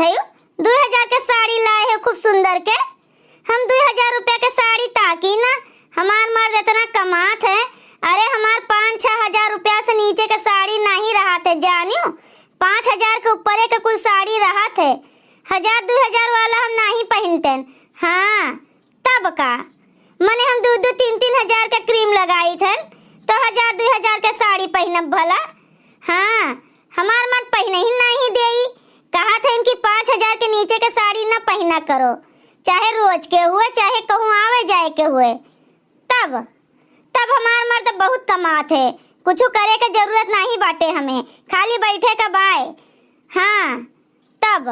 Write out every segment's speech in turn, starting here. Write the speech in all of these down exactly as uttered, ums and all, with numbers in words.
थयू, दुई हजार के साड़ी लाए है खूब सुंदर के। हम दुई हजार रुपया के साड़ी ताकी ना, हमार मर्द इतना कमात है। अरे, हमार पाँच छह हजार रुपया से नीचे के साड़ी नहीं रहत है, जानियो। पाँच हजार के ऊपरे के कुल साड़ी रहत है। हजार दुई हजार वाला हम नहीं पहिनतेन। हाँ, तब का? मने हम दू दू तीन तीन हजार के क्रीम लगाइत हन, तो हजार दुई हजार के साड़ी पहिनब भला? हाँ, हमार मर्द पहिनही नहीं देई। कहत हन कि पाँच हजार के नीचे के साड़ी न पहिना करो, चाहे रोज के हुए, चाहे कहूँ आवे जाए के हुए। तब, तब हमार मर्द बहुत कमात है, कुछु करे के जरूरत नहीं बाटे हमें, खाली बैठे का बाय। हाँ, तब,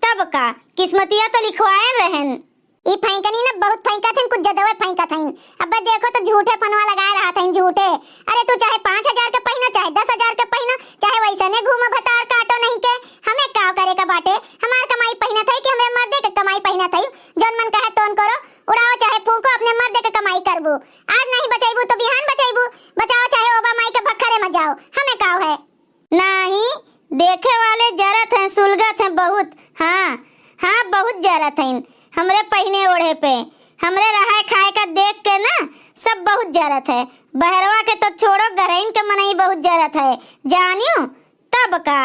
तब का, किस्मतिया तो लिखवाए रहन। ई फैंकनी न बहुत फैंकत हइन, कुछ ज्यादा फैंकत हइन। अब्बे देखो तो झूठे फनवा लगाए रहत हइन, झूठे। अरे, तू चाहे पाँच हजार के पहिनो, चाहे दस हजार के पहिनो, चाहे वैसने घूमो भतार काटो नहीं के, हमें का करे का बाटे? हमार कमाई पहिनत है कि हमरे मर्दे के कमाई पहिनत है? जौन मन कहे तौन करो, उड़ाओ चाहे फूंको, अपने मर्दे के कमाई करबू। आज नहीं बचैबू तो बिहान बचैबू, बचाओ चाहे ओबा माई के भखरे में जाओ, हमें का है? नाही, देखे वाले जरत हैं, सुलगत हैं बहुत। हाँ, हाँ, बहुत जरत हैं हमरे पहिने ओढ़े पे, हमरे रहाय खाए का देख के ना सब बहुत जरत है। बहरवा के तो छोड़ो, घरइन के मनई बहुत जरत है, जानियो। तब का?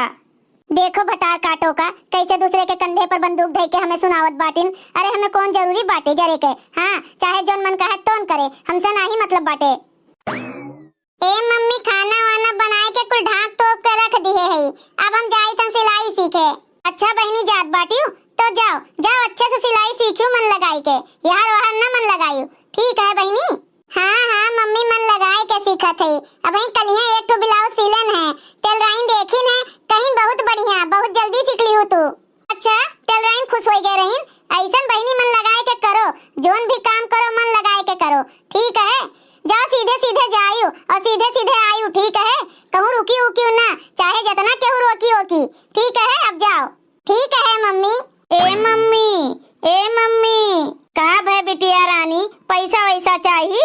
देखो भतार काटो का, कैसे दूसरे के कंधे पर बंदूक धइ के हमें सुनावत बाटिन। अरे, हमें कौन जरूरी बाटे जरे के? हाँ, चाहे जौन मन कहे तौन करे, हमसे नाही मतलब बाटे। ए मम्मी, खाना वाना बनाए के कुल ढाक तोप के रख दिहे हई। अब हम जाइत हन सिलाई सीखे। अच्छा बहिनी, जात बाटिउ, तो जाओ, जाओ, अच्छे से सिलाई सीखियो मन लगाई के। यार वाहर ना मन लगाइउ, ठीक है बहिनी? हाँ, हाँ मम्मी, मन लगाए के सीखत हई। अबहीं कलिहे एक ठो ब्लाउज सिलन है, टेलराइन देखिन है, कहिन बहुत बढ़िया, बहुत जल्दी सीख लिहू तू। अच्छा, टेलराइन खुश होइ गए रहीन। अइसन बहिनी मन लगाए के करो, जौन भी काम करो मन लगाए के करो, ठीक है? जाओ सीधे सीधे जाइयो और सीधे सीधे आइयो, ठीक है? कहूँ रुकी उकियो ना, चाहे जितना केहू रोकी ओकी, ठीक है? अब जाओ। ठीक है मम्मी। ए मम्मी, ए मम्मी, का भय बिटिया रानी, पैसा वैसा चाही?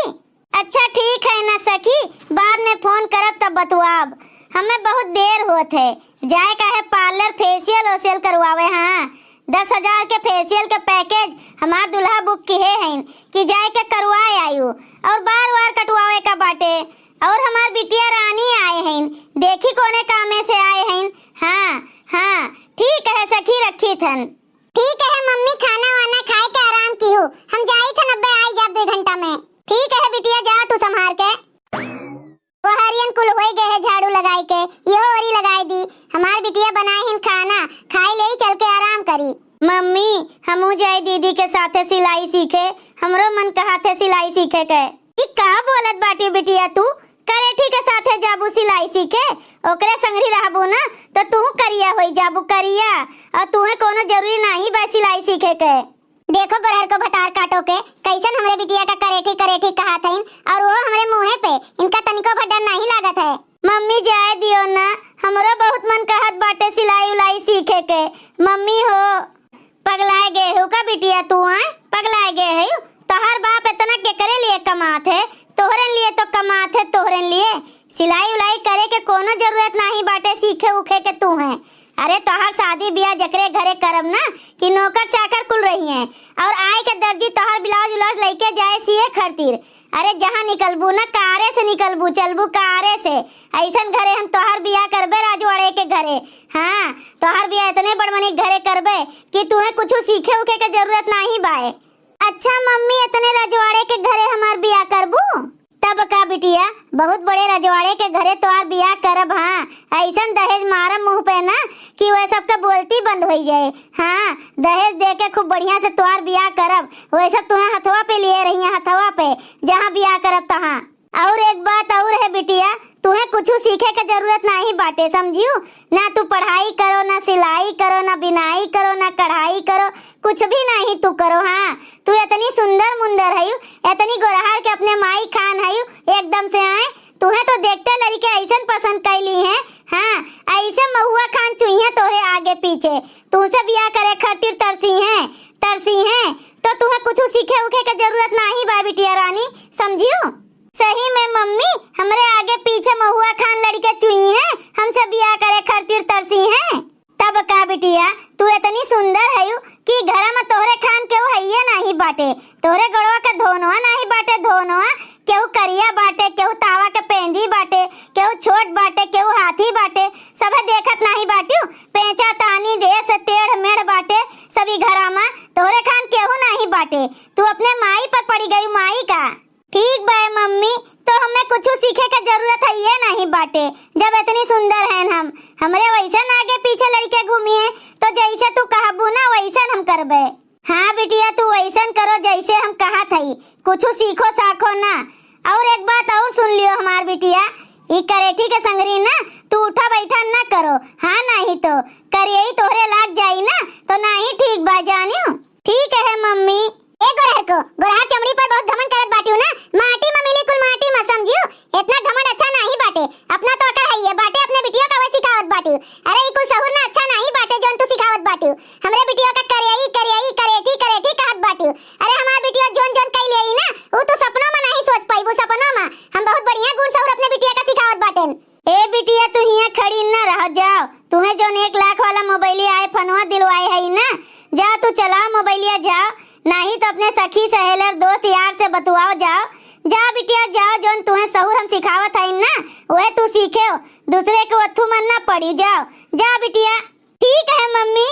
अच्छा ठीक है ना सखी, बाद में फोन करब तब बतुआब। हमें बहुत देर होत है, जाए का है पार्लर फेशियल ओशियल करवावे। हाँ, दस हजार के फेशियल के पैकेज हमार दुल्हा बुक किहे हैं कि जाए के करवाए आयु और बार वार कटवावे का बाटे। और हमार बिटिया रानी आए हैं, देखी कौने कामे से आए हैं। हाँ, हाँ, ठीक है सखी, रखी थन। ठीक है मम्मी, खाना वाना खाए के आराम किहू, हम जाई थन अब्बे, आई जाब दो घंटा में। ठीक है बिटिया, जा तू संभार के। ओहरियन कुल होई गए है झाड़ू लगाई के, इहो ओरी लगाई दी। हमार बिटिया बनाए हिन खाना, खाई ले चल के आराम करी। मम्मी, हमहू जाई दीदी के साथे सिलाई सीखे, हमरो मन कहा थे सिलाई सीखे के। ई का बोलत बाटी बिटिया तू? करेठी के साथे जाबू सिलाई सीखे, ओकरे संगरी रहबू ना तो तू करिया होई जाबू करिया, और तुहे कोनो जरूरी नाही बा सिलाई सीखे के। देखो गोरहर को भतार काटो के, कैसन हमरे बिटिया का करेठी करेठी कहा थईन, और वो हमरे मुँहे पे, इनका तनिको भर डर नाही लागत है। मम्मी जाए दियो ना, हमरो बहुत मन कहत बाटे सिलाई उलाई सीखे के। मम्मी हो, पगलाए गए हो का बिटिया तू, आय? पगलाए गए हो? तोहर बाप इतना केकरे लिए कमात है? तोहरे लिए तो कमात है, तोहरे लिए। सिलाई उलाई करे के कोनो जरूरत नाही बाटे सीखे उखे के तू है। अरे तोहार शादी बियाह जकरे घरे करब ना कि नौकर चाकर कुल रही हैं और आए के दर्जी तोहार ब्लाउज उलाउज लइके जाए सिए खातिर। अरे जहाँ निकलबू ना कारे से निकलबू, चलबू कारे से। ऐसन घरे हम तोहार बियाह करबे राजवाड़े के घरे। हाँ, तोहार बियाह इतने बड़मनी घरे करबे कि तुहे कुछ सीखे उखे के जरूरत नाही बाए। अच्छा मम्मी, इतने रजवाड़े के घरे हमार बियाह करबू? तब का बिटिया, बहुत बड़े रजवाड़े के घरे तोहार बियाह करब। हाँ, ऐसन दहेज मारब मुँह पे ना कि वह सबके बोलती बंद होई जाए। हाँ, दहेज दे के खूब बढ़िया से तोहार बियाह करब। वह सब तुहे हथवा पे लिए रहिए, हथवा पे, जहाँ बियाह करब तहाँ। और एक बात और है बिटिया, तुहे कुछ सीखे के जरूरत नाही बाटे, समझियो? ना तू पढ़ाई करो, ना सिलाई करो, ना बिनाई करो, ना कढ़ाई करो, कुछ भी नाही तू करो। हाँ, तू इतनी सुंदर मुंदर हयू, इतनी गोरहार के अपने माई खान हयू, एकदम से आए, तुहे तो देखते लड़के ऐसन पसंद कैली हैं। हाँ, ऐसे महुआ खान चुइहे तोहे आगे पीछे, तुहसे बियाह करे खातिर तरसी हैं, तरसी हैं। तो तुहे कुछ सीखे उखे के जरूरत नाही बा बिटिया रानी, समझियो? सही में मम्मी, हमरे आगे पीछे महुआ खान लड़के चुइहे, हमसे बियाह करे खातिर तरसी हैं। तब का बिटिया, तू इतनी करो, हाँ, नाहीं तो करियई तोहरे लाग जाई ना, तो नाहीं ठीक बा, जानियो। ठीक है मम्मी। ए गोरहर को, गोरहर चमड़ी पर बहुत घमंड करत बाटिउ ना, माटी में मिली कुल माटी में, समझियो। इतना घमंड अच्छा नाहीं बाटे, अपना तो अकल है ये बाटे, अपने बिटिया का वही सिखावत बाटिउ। अरे ई कुल सहूर ना अच्छा नाहीं बाटे जौन तू सिखावत बाटिउ। हमरे बिटिया का करियई, करियई, करेठी, करेठी कहत बाटिउ। अरे हमार बिटिया जौन जौन कई लेई ना, उ तू सपना में नाहीं सोच पाइबू, सपना में। हम बहुत बढ़िया गुण सहूर अपने बिटिया का सिखावत बाटेन। ए बिटिया, तू हियां खड़ी न रहो, जाओ, तुहें जौन एक लाख वाला मोबाइलिया iPhone-वा दिलवाए हई ना, जाओ तू चलाओ मोबाइलिया, जाओ, नाहीं तो अपने सखी सहेलर दोस्त यार से बतुआओ, जाओ, जाओ बिटिया, जाओ, जौन तुहें सहूर हम सिखावत हई ना, उहे तू सीखेओ, दूसरे के ओथू मन ना पड़ी, जाओ, जाओ बिटिया। ठीक है मम्मी।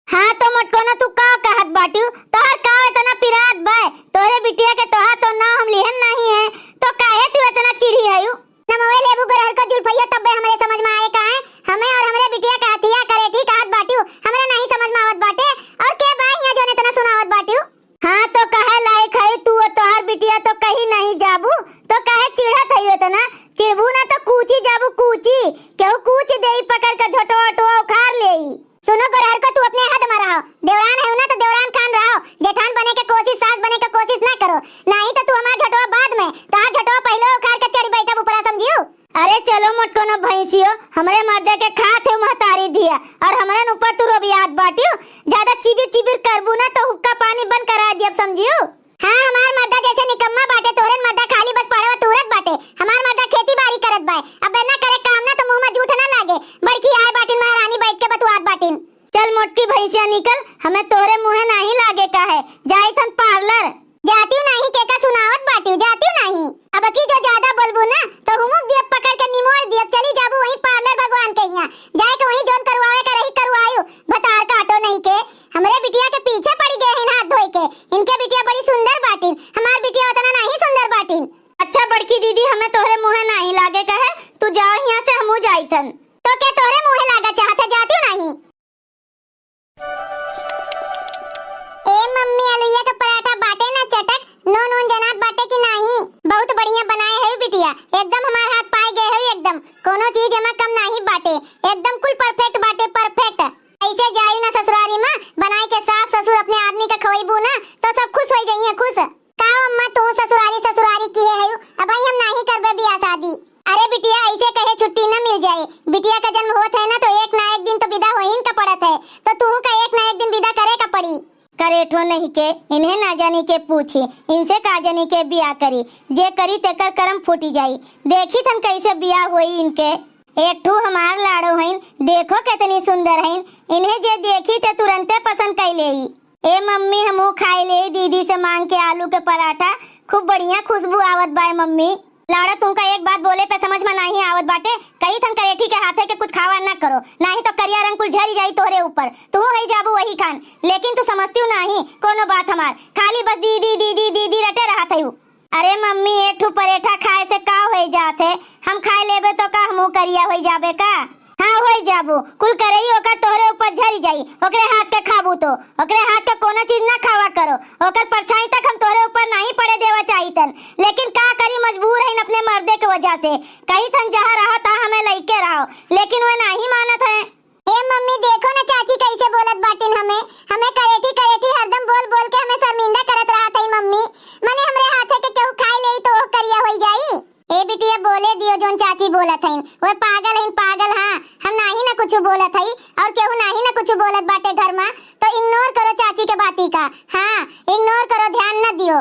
हाँ तो मोटकोना, तू का कहत बाटिउ? तोहर का एतना पिरात बाय? तोहरे बिटिया के तोहार तो नाव हम लिहन नाहीं है, तो काहे तू एतना चिढ़ी हयू? नमवे लेबू गोरहर को जुल्फैया, तब्बे हमरे समझ में आए का है। हमें और हमरे बिटिया का हथिया करेठी कहत बाटिउ, हमरे नाहीं समझ में आवत बाटे। और के बा हियां जौन एतना सुनावत बाटिउ? हाँ तो कहे लायक है तू, तोहार बिटिया तो कहीं नाहीं जाबू, तो काहे चिढ़त हयू एतना? चिढ़बू ना तो कूची जाबू कूची, केहू कूची देई पकड़ के, झोटवा ओटवा उखाड़ लेई। सुनो गोरहर को, तू अपने हद में रहो। देवरान है ना तो देवरान खान रहो। जेठान बने के कोशिश, सास बने के कोशिश ना करो, नाहीं तो तू हमार झटवा बाद में, तोहार झटवा पहिले उखाड़ के चढ़ी बैठब ऊपरा, समझियो। अरे चलो मोटकोना भैंसियो, हमरे मर्दे के खात है महतारी धिया, और हमरे न ऊपर तू रोबियात बाटियो। ज्यादा चिबिर चिबिर करबू ना तो हुक्का पानी बंद करा दियब, समझियो। हाँ, हमार मर्दा जैसे निकम्मा बाटे, तोहरे मर्दा खाली बस पढ़त उड़त बाटे। हमार मर्दा खेती बाड़ी करत बाय, अब ना करे काम ना तो मुँह में जूठ ना लागे। बड़की आए बाटिन, महारानी बैठ के बतुआत बाटिन। चल मोटकी भैंसिया निकल, हमें तोहरे मुँहे नाहीं लागे का है, जाइत हन parlour। जातिउ नाहीं, केका सुनावत बाटिउ, जातिउ नाहीं। अब की जो ज्यादा बोलबू ना तो हुमुक दियब पकड़ के निमोड़ दियब, चली जाबू वहीं parlour भगवान के हियाँ, जाए के वहीं जौन करवावे का रही करवायु, भतार काटो नहीं के। हमरे बिटिया के पीछे पड़ी गए हैं हाथ धोए के। इनके बिटिया बड़ी सुंदर बाटिन, हमार बिटिया उतना नहीं सुंदर बाटिन। अच्छा बड़की दीदी, हमें तोहरे मुँहे नाहीं लागे का है, तू जाओ हियाँ से, हमहू जाइथन। तो के तोहरे मुँहे लागा चाहत है, जातिउ नाहीं? ए मम्मी, अलुइया के पराठा बाटे ना चटक, नून ऊन जनात बाटे कि नाहीं? बहुत बढ़िया बनाए है बिटिया, एकदम हमार हाथ पाए गए है एकदम, कोनो चीज एमा कम नाहीं बाटे, एकदम कुल perfect बाटे, perfect। ऐसे जाई ना ससुरारी में, बनाई के सास ससुर अपने आदमी का खवैबू ना, तो सब खुश होई जइहें, खुश। का अम्मा, तू ससुरारी ससुरारी किहे हयू, अबहीं हम नाहीं करबे बियाह शादी। अरे बिटिया, ऐसे कहे छुट्टी न मिल जाए। बिटिया का जन्म होत है ना, तो एक ना एक दिन तो विदा होहिन का पड़त है, तो तुहू का एक ना एक दिन विदा करे का पड़ी। करेठो नहीं के, इन्हें ना जानी के पूछी, इनसे का जानी के बियाह करी, जे करी तेकर करम फूटी जाई। देखी थन कैसे बियाह होई इनके। एक ठू हमार लाड़ो हईन, देखो कितनी सुंदर हईन, इन्हें जे देखी ते तुरंते पसंद कई लेई। ए मम्मी, हमहू खाए लेई दीदी से मांग के आलू के पराठा, खूब बढ़िया खुशबू आवत बाय मम्मी। लाड़ा, तुमका एक बात बोले पे समझ में नाहीं आवत बाटे, कही थन करेठी के हाथे के कुछ खावा ना करो, नाहीं तो करिया रंग कुल झरी जाई तोहरे ऊपर, तू हई जाबू वही खान, लेकिन तू समझतिउ नाहीं कोनो बात हमार, खाली बस दीदी, दीदी, दीदी रटे रहत हयू। अरे मम्मी, एक ठू परेठा खाए से का होई जात है? हम खाए लेबे तो का हमहू करिया होई जाबे का? हाँ, होई जाबू। कुल करई ओकर तोहरे ऊपर झरी जाई। ओकरे हाथ के खाबू तो, ओकरे हाथ के कोनो चीज ना खावा करो। ओकर परछाई तक हम तोहरे ऊपर नाहीं पड़े देवा चाहितन। लेकिन का करी, मजबूर हईन अपने मर्दे के वजह से। कही थन जहाँ रहो ता हमें लइके रहो, लेकिन वे नाहीं मानत हैं। ए मम्मी, देखो ना चाची कैसे बोलत बाटिन हमें, हमें करेठी करेठी हरदम बोल बोल के हमें शर्मिंदा करत रहत हई मम्मी। मने हमरे हाथे के केहू खाई लेई तो ओह करिया होई जाई। ए बिटिया, बोले दियो जौन चाची बोलत हईन, वे पागल हईन, पागल। हाँ, हम नाहीं ना कुछ बोलत हई और केहू नाहीं ना कुछ बोलत बाटे घर में, तो ignore करो चाची के बाती का। हाँ, ignore करो, ध्यान न दियो।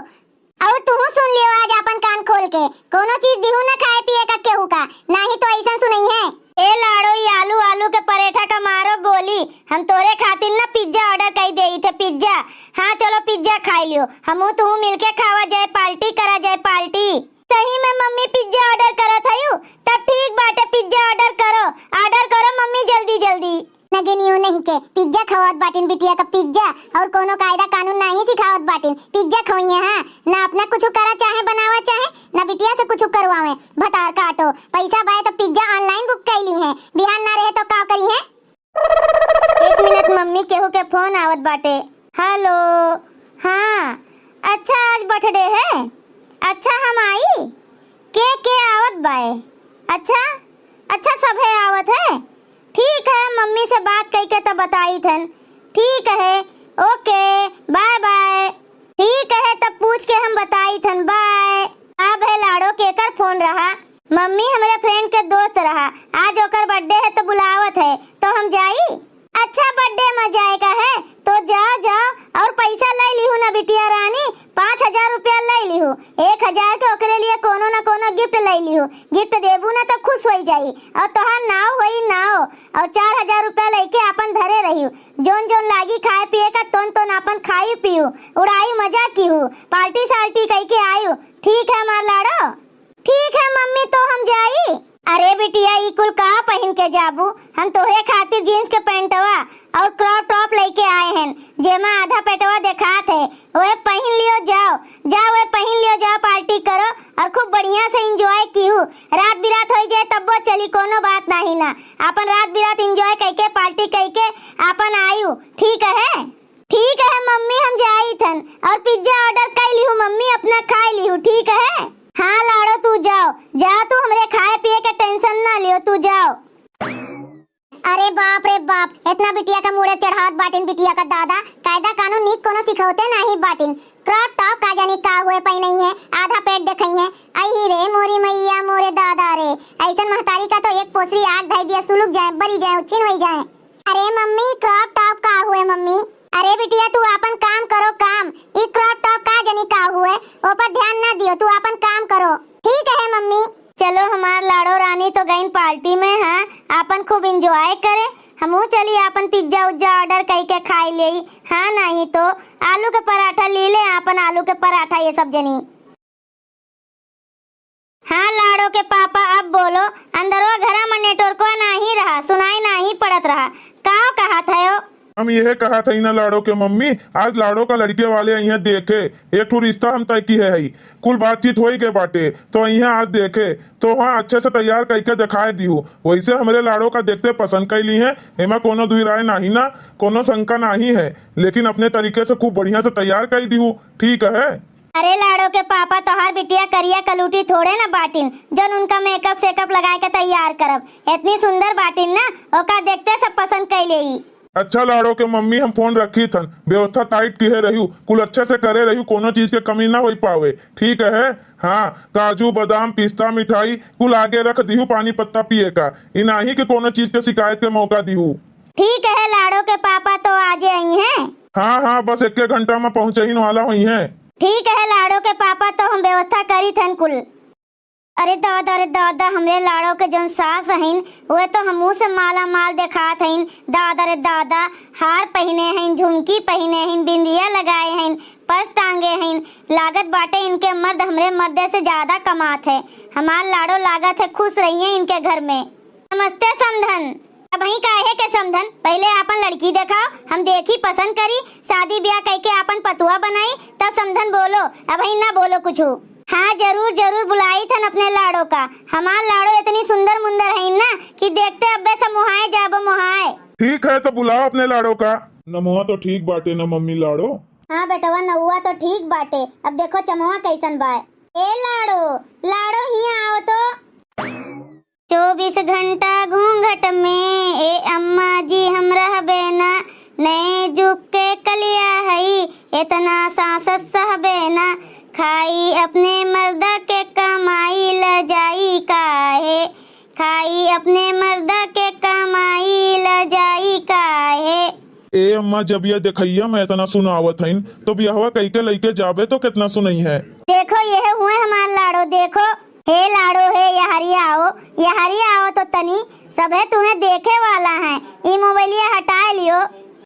और तुहू सुन लियो आज आपन कान खोल के, कोनो चीज दिहू ना खाए पिए का केहू का, नाहीं तो ऐसन सुनइहें। ए लाड़ो, ई आलू, आलू के परेठा का मारो गोली। हम तोरे खातिर ना pizza order कई देई थे, pizza। हाँ, चलो pizza खाई लियो, हमहू तुहू मिलके खावा जाए, party करा जाए, party। सही में मम्मी pizza order करत हयू? तब ठीक बाटे, pizza order करो, order करो मम्मी, जल्दी जल्दी। नगिनियो नहीं के pizza खवावत बाटिन बिटिया का pizza, और कोनो कायदा कानून नाहीं सिखावत बाटिन। Pizza खवइहें, हाँ, ना अपना कुछ करा चाहे बनावा चाहे, ना बिटिया से कुछ करवावे। भतार काटो, पैसा बाए तो pizza online book कइली है, बिहान ना रहे तो का करिहें? एक मिनट मम्मी, केहू के फोन आवत बाटे। हेलो, हाँ, अच्छा आज birthday है? अच्छा हम आई? के के आवत बाए? अच्छा, अच्छा सभे आवत है? से बात कइके तब बताई थन। ठीक है, OK, bye bye। ठीक है, तब पूछ के हम बताई थन, bye। अब है लाड़ो केकर फोन रहा? मम्मी, हमरे friend के दोस्त रहा, आज ओकर birthday है तो बुलावत है, तो हम जाई? अच्छा, birthday में जाए का है तो जाओ, जाओ। और पैसा ले लिहू ना बिटिया रानी, पाँच हजार रुपया ले लिहू, एक हजार के ओकरे लिए कोनो ना कोनो gift ले लिहू। Gift देबू ना तो खुश होई जाई और तोहार नाव होई नाव। और चार हजार रुपया लेके आपन धरे रहियो, जोन जोन लागी खाए पिए का तोन तोन आपन खाई पियो, उड़ाई मजा किहू, party साल्टी कइके आयु। ठीक है हमार लाड़ो? ठीक है मम्मी, तो हम जाई। अरे बिटिया, ई कुल का पहिन के जाबू? हम तोहरे खातिर jeans के पैंटवा और crop top लेके आए हैं, जेमा आधा पेटवा देखात है, वह पहिन लियो जाओ, जाओ वह पहिन लियो जाओ, party करो और खूब बढ़िया से enjoy किहू। रात बिरात होई जाए तब्बो चली, कोनो बात नाही ना, आपन रात बिरात enjoy कइके party कइके आपन आयु। ठीक है, ठीक है मम्मी, हम जाई थन और pizza order कइ लिहू मम्मी, अपना खाई लिहू। ठीक है, हाँ लाड़ो तू जाओ, जाओ तू, हमरे खाए पिए के tension ना लियो, तू जाओ। अरे बाप रे बाप, इतना बिटिया का मूड़े चढ़ावत बाटिन, बिटिया का दादा, कायदा कानून नीक कोनो सिखौते नाही बाटिन। Crop top का जानी का हुए पहिनई है, आधा पेट देखई है। आई ही रे मोरी मैया, मोरे दादा रे, ऐसन महतारी का तो एक पोसरी आग धई दिया, सुलुक जाए, बरी जाए, उच्छिन होई जाए। अरे मम्मी, crop top का हुए मम्मी? अरे बिटिया, तू आपन काम करो काम, ई crop top का जानी का हुए, ओ पर ध्यान ना दियो, तू आपन काम करो। ठीक है मम्मी। चलो, हमार लाड़ो रानी तो गईन party में, हाँ, आपन खूब enjoy करे, हमहू चली आपन pizza उज्जा order कइके खाई लेई। हाँ, नाही तो आलू के पराठा ली ले, आपन आलू के पराठा ये सब जनी। हाँ लाड़ो के पापा, अब बोलो, अंदरवा घरा में networkवा नाही रहा, सुनाई नाही पड़त रहा, का कहत है ओ? हम यह कहत हई ना लाड़ो के मम्मी, आज लाड़ो का लड़के वाले अइहें देखे, एक ठो रिश्ता हम तय किहे हई, कुल बातचीत होई गए बाटे, तो अइहें आज देखे, तो हाँ अच्छे से तैयार कइके देखाए दिहू। वैसे हमरे लाड़ो का देखते पसंद कइ लिहें, एमा कोनो दुई राय नाही ना, कोनो शंका नाही है, लेकिन अपने तरीके से खूब बढ़िया से तैयार कइ दिहू, ठीक है? अरे लाड़ो के पापा, तोहार बिटिया करिया कलूटी थोड़े ना बाटिन, जौन उनका makeup सेकअप लगाए के तैयार करब। इतनी सुंदर बाटिन ना, ओका देखते सब पसंद कइ लेई। अच्छा लाड़ो के मम्मी, हम फोन रखी थन, व्यवस्था tight किहे रहियो, कुल अच्छे से करे रहियो, कोनो चीज के कमी ना होई पावे, ठीक है? हाँ, काजू, बादाम, पिस्ता, मिठाई कुल आगे रख दिहू, पानी पत्ता पिए का, ई नाही कि कोनो चीज के शिकायत के मौका दिहू। ठीक है लाड़ो के पापा, तो आजे अइहें। हाँ, हाँ, बस एक्के घंटा में पहुँचहिन वाला होइहें। ठीक है लाड़ो के पापा, तो हम व्यवस्था करी थन कुल। अरे दादा, अरे दादा, हमरे लाड़ो के जौन सास हइन, वे तो हमहू से माला माल देखात हइन। दादा रे दादा, हार पहिने हइन, झुमकी पहिने हइन, बिंदिया लगाए हइन, purse टांगे हइन। लागत बाटे इनके मर्द हमरे मर्दे से ज्यादा कमात है। हमार लाड़ो लागत है खुश रहिए इनके घर में। नमस्ते समधन। अबहीं काहे के समधन, पहिले आपन लड़की देखाओ, हम देखी पसंद करी, शादी ब्याह कइके आपन पतुआ बनाई, तब समधन बोलो, अबहीं ना बोलो कुछु। हाँ जरूर जरूर, बुलाई थन अपने लाड़ो का। हमार लाड़ो इतनी सुंदर मुंदर हइन ना कि देखते अब्बे से मोहाए जाबो मोहाए। ठीक है तो बुलाओ अपने लाड़ो का। नमवा तो ठीक बाटे ना मम्मी लाड़ो? हाँ बेटवा, नउआ तो ठीक बाटे। अब देखो चमवा कइसन बाय। ए लाड़ो, लाड़ो हियाँ आओ तो। चउबीस घंटा घूंघट में ए अम्मा जी हम रहबे ना, नए जुग के कलिया हई, एतना साँसत सहबे ना, खाई अपने मर्दा के कमाई ल जाई काहे, खाई अपने मर्दा के कमाई ल जाई काहे। ए अम्मा, जब यह देखइया में एतना सुनावत हइन, तो बियाहवा कइके लइके जाबे तो केतना सुनइहें। देखो, यह हुए हमार लाड़ो, देखो। हे लाड़ो, हे यहरिया आओ, यहरिया आओ तो तनी, सभे तुम्हें देखे वाला है, ई मोबाइलिया हटाए लियो।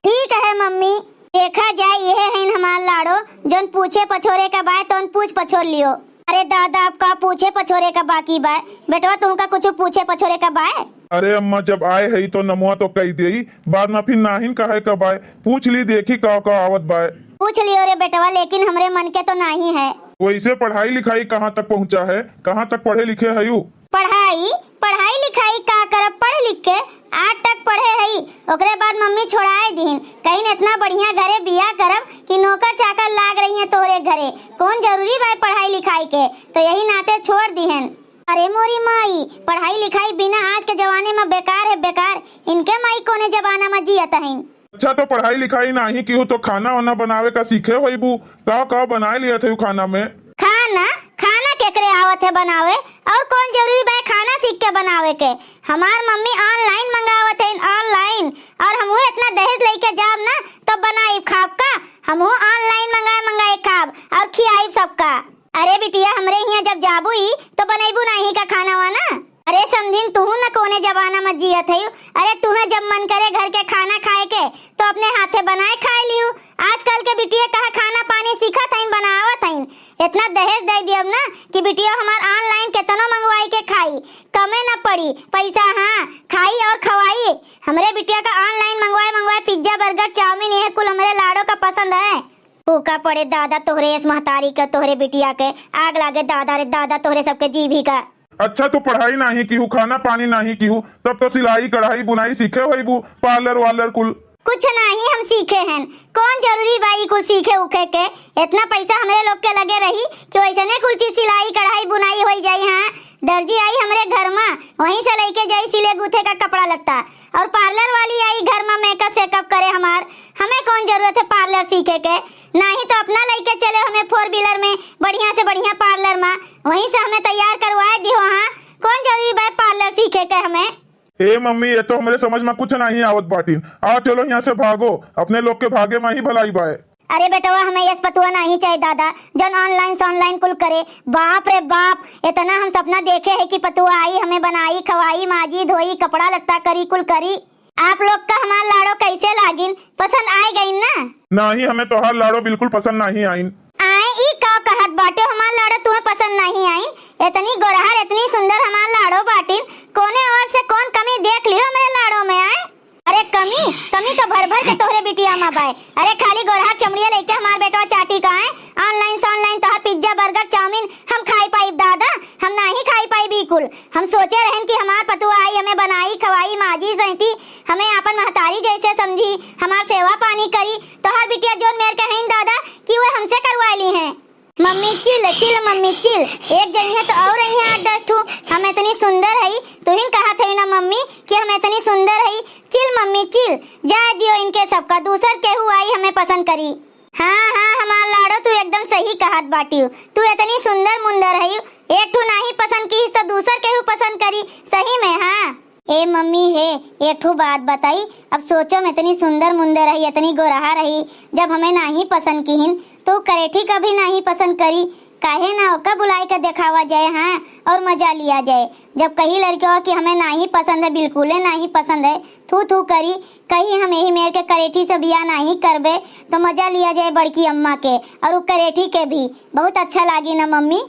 ठीक है मम्मी, देखा जाए, यह हइन हमार लाड़ो, जौन पूछे पछोरे का बाय, तौन पूछ पछोर लियो। अरे दादा, अब का पूछे पछोरे का बाकी बाय? बेटवा, तुमका कुछ पूछे पछोरे का बाय? अरे अम्मा, जब आए हई तो नमवा तो कही देई, बाद में फिर नाहिन कहे का बाय। पूछ ली, देखी का का आवत बाय। पूछ लियो रे बेटवा, लेकिन हमरे मन के तो नाही है। वैसे पढ़ाई लिखाई कहाँ तक पहुँचा है, कहाँ तक पढ़े लिखे हयू? पढ़ाई, पढ़ाई लिखाई का करब, पढ़ लिख के आठ तक पढ़े हई, ओकरे बाद मम्मी छोड़ाए दिहिन, कहिन इतना बढ़िया घरे बियाह करब कि नौकर चाकर लाग रही है तोहरे घरे, कौन जरूरी बाय पढ़ाई लिखाई के, तो यही नाते छोड़ दिहन। अरे मोरी माई, पढ़ाई लिखाई बिना आज के जमाने में बेकार है, बेकार। इनके माई कौने जमाना में जियत हईन। अच्छा, तो पढ़ाई लिखाई नाही किहू तो खाना वाना बनावे का सीखे होइबू? का का बनाए लियत हऊ खाना में? खाना? खाना केकरे आवत है बनावे? और कौन जरूरी बा खाना सीख के बनावे के? हमार मम्मी online मंगावत है, online। और हमहू इतना दहेज लेके जाब ना, तो बनाई खाब का? हमहू online मंगाए मंगाए खाब और खियाई सबका। अरे बिटिया, हमरे हियाँ जब जाबू ही, तो बनैबू नाही का खाना वाना? अरे समधिन, तुहू न कौने जमाना में जियत हयू। अरे तुहे जब मन करे घर के खाना खाए के, तो अपने हाथे बनाए खाए लिहू। आजकल के बिटिया कहाँ खाना पानी सीखत हईन, बनावत हईन। इतना दहेज दे दियब ना कि बिटिया हमार online केतनो मंगवाई के खाई, कमे न पड़ी पैसा। हाँ, खाई और खवाई। हमरे बिटिया का online मंगवाए मंगवाए pizza, burger, chowmein, यह कुल हमरे लाड़ो का पसंद है। फूका पड़े दादा तोहरे इस महतारी के, तोहरे बिटिया के। आग लागे दादा रे दादा तोहरे सबके जीभी का। अच्छा, तू पढ़ाई नाही किहू, खाना पानी नाही किहू, तब तो सिलाई, कढ़ाई, बुनाई सीखे होइबू, parlour वार्लर कुल। कुछ नाही हम सीखे हन, कौन जरूरी बा ई कुल सीखे उखे के? इतना पैसा हमरे लोग के लगे रही कि वैसने कुल चीज सिलाई, कढ़ाई, बुनाई होई जाई। हाँ, दर्जी आई हमरे घर मा, वहीं से लेके जाई सिले गूथे का कपड़ा लत्ता, और parlour वाली आई घर मा makeup सेकअप करे हमार। हमें कौन जरूरत है parlour सीखे के? नाही तो अपना लेके चले हमें four wheeler में बढ़िया से बढ़िया parlour मा, वहीं से हमें तैयार करवाए दिहो। हाँ, कौन जरूरी बा parlour सीखे के हमें? ए मम्मी, ये तो हमरे समझ मा कुछ नाही आवत बाटिन। आ चलो यहाँ से भागो, अपने लोग के भागे मा ही भलाई बाय। अरे बेटवा, हमें यस पतुआ नाही चाहे दादा, जन online सॉनलाइन कुल करे। बाप रे बाप, इतना हम सपना देखे है कि पतुआ आई, हमें बनाई, खवाई, माजी, धोई, कपड़ा लत्ता करी, कुल करी। आप लोग का हमार लाड़ो कैसे लागिन? पसंद आए गइन ना? नाही, हमें तोहार लाड़ो बिल्कुल पसंद नाही आइन। आए, ई का कहत बाटे, हमार लाड़ो तुम्हें पसंद नाही आइन? इतनी गोरहर, इतनी सुंदर हमार लाड़ो बाटिन, कौने ओर से कौन कमी देख लियो हमरे लाड़ो में? आए, अरे कमी, कमी तो भर भर के तोहरे बिटिया मा बाय। अरे खाली गोरहर चमड़िया लेके हमार बेटवा चाटी का आए। Online सॉनलाइन तोहार pizza, burger, chowmein हम खाई पाइब दादा, हम नाही खाई पाइब ई कुल। हम सोचे रहन कि हमार पतुआ आई, हमें बनाई, खवाई, माजी, सैती, हमें आपन महतारी जैसे समझी, हमार सेवा पानी करी। तोहार बिटिया जोन मेर के हईन दादा कि वे हमसे करवा ली हैं। मम्मी chill, chill मम्मी chill, एक जनी है तो और आई हैं आठ दस ठू। हम इतनी सुंदर हई, तुहिन कहत हई ना मम्मी कि हम इतनी सुंदर हई। Chill मम्मी chill, जाए दियो इनके सबका, दूसर केहू आई हमें पसंद करी। हाँ, हाँ, हमार लाड़ो, तू एकदम सही कहत बाटियो। तू इतनी सुंदर मुंदर हई, एक ठू नाही पसंद किहिस तो दूसर केहू पसंद करी, सही में। हाँ। ए मम्मी हे, एक ठू बात बताई, अब सोचो हम इतनी सुंदर मुंदर रही, इतनी गोरहा रही, जब हमें नाही पसंद किहिन, तो करेठी का भी नाही पसंद करी। काहे ना ओका बुलाई के देखावा जाए, हाँ, और मजा लिया जाए। जब कही लड़कियों कि हमें नाही पसंद है, बिल्कुले नाही पसंद है, थू थू करी, कहीं हम यही मेर के करेठी से बियाह नाही करबे, तो मजा लिया जाए बड़की अम्मा के और उ करेठी के भी। बहुत अच्छा लागी ना मम्मी?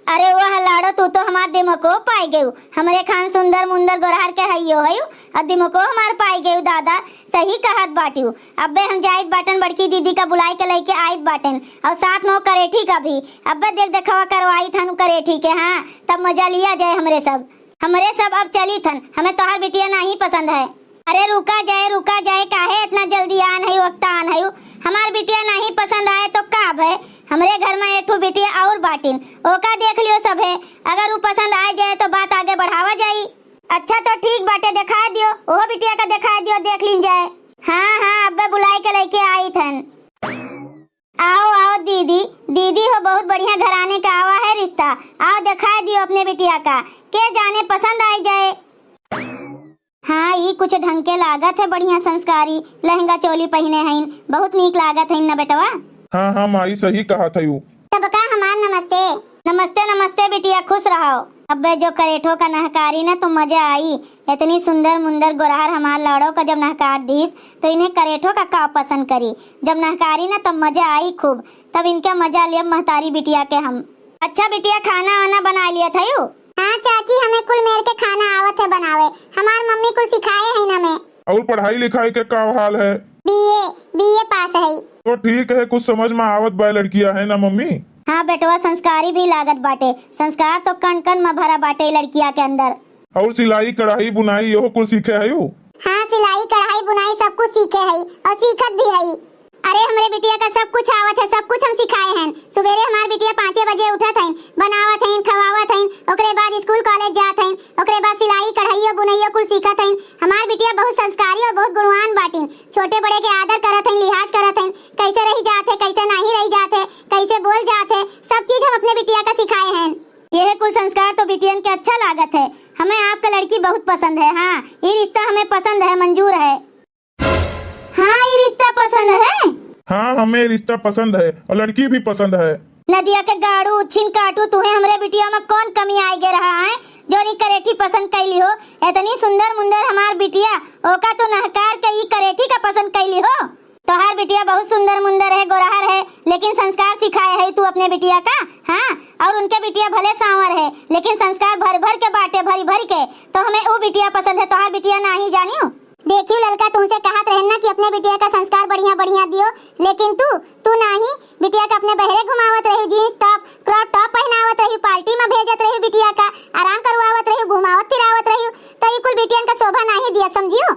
अरे वाह लाड़ो, तू तो हमार दिमको पाई गयू। हमरे खान सुंदर मुंदर गोरहर के हइयो हयू, और दिमको हमार पाई गयू दादा। सही कहत बाटियो। अब्बे हम जाइत बाटन बड़की दीदी का बुलाई के लेके आइत बाटन, और साथ में वो करेठी का भी। अब्बे देख देखावा करवाई थन उ करेठी के, हाँ, तब मजा लिया जाए हमरे सब। हमरे सब अब चली थन, हमें तोहार बिटिया नाही पसंद है। अरे रुका जाए, रुका जाए, काहे इतना जल्दी आन है, वक्त आन है? हमार बिटिया नाही पसंद आए तो का भय? हमरे घर में एक ठो बिटिया और बाटिन, ओका देख लियो सभे। अगर उ पसंद आ जाए तो बात आगे बढ़ावा जाई। अच्छा तो ठीक बाटे, देखा दियो, ओहो बिटिया का देखा दियो, देख लीन जाए। हाँ, हाँ, अब्बे बुलाए के लेके आई थन। आओ, आओ दीदी, दीदी हो, बहुत बढ़िया घराने का आवा है रिश्ता। आओ, देखा दियो अपने बिटिया का, के जाने पसंद आ जाए। हाँ, ई कुछ ढंग के लागत है, बढ़िया संस्कारी, लहंगा चोली पहिने हईन, बहुत नीक लागत हईन न बेटवा। हाँ, हाँ माई, सही कहत हयू। सबका हमार नमस्ते। नमस्ते, नमस्ते बिटिया, खुश रहो। अब्बे जो करेठो का नहकारी ना तो मजा आई। इतनी सुंदर मुंदर गोरहर हमार लाड़ो का जब नहकार दीस तो इन्हें करेठो का का पसंद करी। जब नहकारी ना तब मजा आई खूब, तब इनके मजा लियब महतारी बिटिया के हम। अच्छा बिटिया, खाना वाना बना लिया था यू? हाँ चाची, हमें कुल मेर के खाना आवत है बनावे। हमार मम्मी कुल सिखाए है ना में। और पढ़ाई लिखाई के का हाल है? बीए, बीए पास है। तो ठीक है, कुछ समझ में आवत बा लड़किया, है ना मम्मी? हाँ बेटवा, संस्कारी भी लागत बाटे। संस्कार तो कण कण में भरा बाटे लड़किया के अंदर। और सिलाई, कढ़ाई, बुनाई, यहो कुल सीखे है यू? हाँ, सिलाई, कढ़ाई, बुनाई सब कुछ सीखे है और सीखत भी है। अरे, हमरे बिटिया का सब कुछ आवत है, सब कुछ हम सिखाए हैं। सुबेरे हमार बिटिया पाँचे बजे उठत हइन, बनावत हइन, खवावत हइन, ओकरे बाद स्कूल कॉलेज जात हइन, ओकरे बाद सिलाई, कढ़ाइयो, बुनइयो कुल सीखत हइन। हमार बिटिया बहुत संस्कारी और बहुत गुणवान बाटिन। छोटे बड़े के आदर करत हइन, लिहाज करत हइन, कैसे रही जात है, कैसे नाही रही जात है, कैसे बोल जात है, सब चीज हम अपने बिटिया का सिखाए हैं। यह कुल संस्कार तो बिटियन के अच्छा लागत है। हमें आपका लड़की बहुत पसंद है। हाँ, ये रिश्ता हमें पसंद है, मंजूर है। हाँ, ये रिश्ता पसंद है। हाँ, हमें रिश्ता पसंद है और लड़की भी पसंद है। नदिया के गाड़ू, उच्छिन काटू, तुहे हमरे बिटिया में कौन कमी आए गे रहा है, जो नी करेठी पसंद कैली हो? इतनी सुंदर मुंदर हमार बिटिया, ओका तू नहकार के ई करेठी का पसंद कैली हो? तोहार बिटिया बहुत सुंदर मुंदर है, गोरहर है, लेकिन संस्कार सिखाए है तू अपने बिटिया का। हाँ, और उनके बिटिया भले सांवर है, लेकिन संस्कार भर भर के बाटे, भरी भरी के। तो हमें ऊ बिटिया पसंद है, तोहार बिटिया नाही जानियो। देखियो ललका, तुमसे कहत रहन ना कि अपने बिटिया का संस्कार बढ़िया बढ़िया दियो, लेकिन तू, तू नाही। बिटिया का अपने बहरे घुमावत रही, जींस टॉप, क्रॉप टॉप पहनावत रही, पार्टी में भेजत रही बिटिया का, आराम करवावत रही, घुमावत फिरावत रही, तो ई कुल बिटियन का शोभा नाही दिया, समझियो।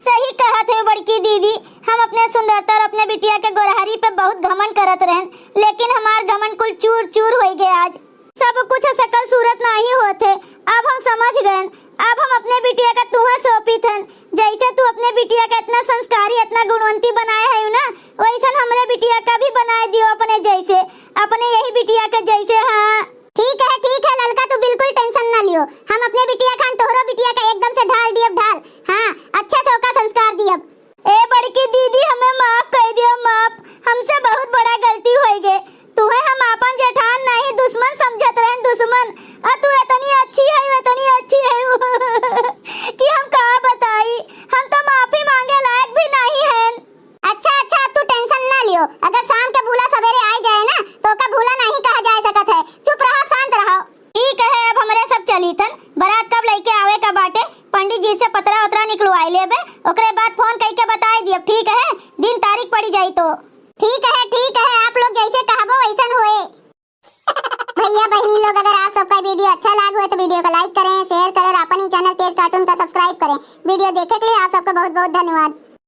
सही कहत है बड़की दीदी, हम अपने सुंदरता और अपने बिटिया के गोरहरी पे बहुत घमंड करत रहन, लेकिन हमार घमंड कुल चूर चूर होई गए आज। सब कुछ सकल सूरत नाही होत है, अब हम समझ गएन। अब हम अपने बिटिया का तुहे सौंपित हन। जैसे तू अपने बिटिया का इतना संस्कारी, इतना गुणवंती बनाए है ना, वैसन हमरे बिटिया का भी बनाए दियो अपने जैसे, अपने यही बिटिया के जैसे। हाँ। ठीक है, ठीक है ललका, तू बिल्कुल tension ना लियो, हम अपने बिटिया खान तोहरो बिटिया का एकदम से ढाल दियब ढाल। हाँ, अच्छे से ओका संस्कार दियब। ए बड़की दीदी, हमें माफ कर दियो, माफ, हमसे बहुत बड़ा गलती होई गे। तुहे हम आपन जेठान नाही, दुश्मन समझत रहन, दुश्मन। आ तू इतनी अच्छी है, इतनी अच्छी है कि हम का बताई, हम तो माफी मांगे लायक भी नाही हैं। अच्छा, अच्छा, अब तू tension ना लियो, अगर शाम के भूला सवेरे आ जाए ना, तो ओका भूला नाही कहा जा सकत है। चुप रहो, शांत रहो। ठीक है, अब हमरे सब चली थन, बारात कब लेके आवे का बाटे, पंडित जी से पतरा उतरा निकलवाई लेबे, ओकरे बाद फोन कई के बताई दियब, ठीक है, दिन तारीख पड़ी जाई तो। ठीक है, ठीक है, आप लोग जैसे कहबो वैसन होए। भैया बहनी लोग, अगर आप सबका वीडियो अच्छा लाग होए तो वीडियो को like करें, share करें और अपन ही चैनल तेज कार्टून का subscribe करें। वीडियो देखे के लिए आप सबका बहुत बहुत धन्यवाद।